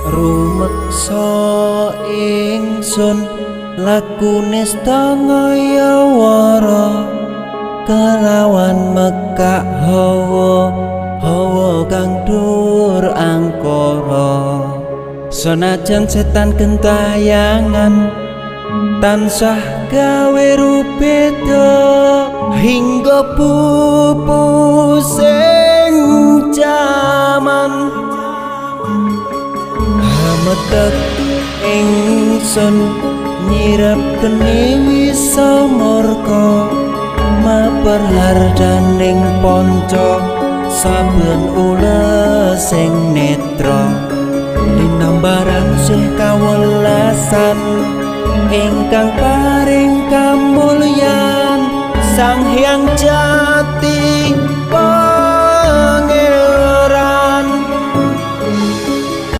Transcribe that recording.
Rumeksa ingsun lakune stangayawara kelawan mekak hawa hawa kang dhuwur angkara. Senajan setan gentayangan tansah gawe rubeda hingga pupusing jaman. Hametek ingsun nyirep geni wisa murka maper hardaning ponco saben ulesing netra linambaran sih kawelasan ingkang paring kamulyan Sang Hyang Jati.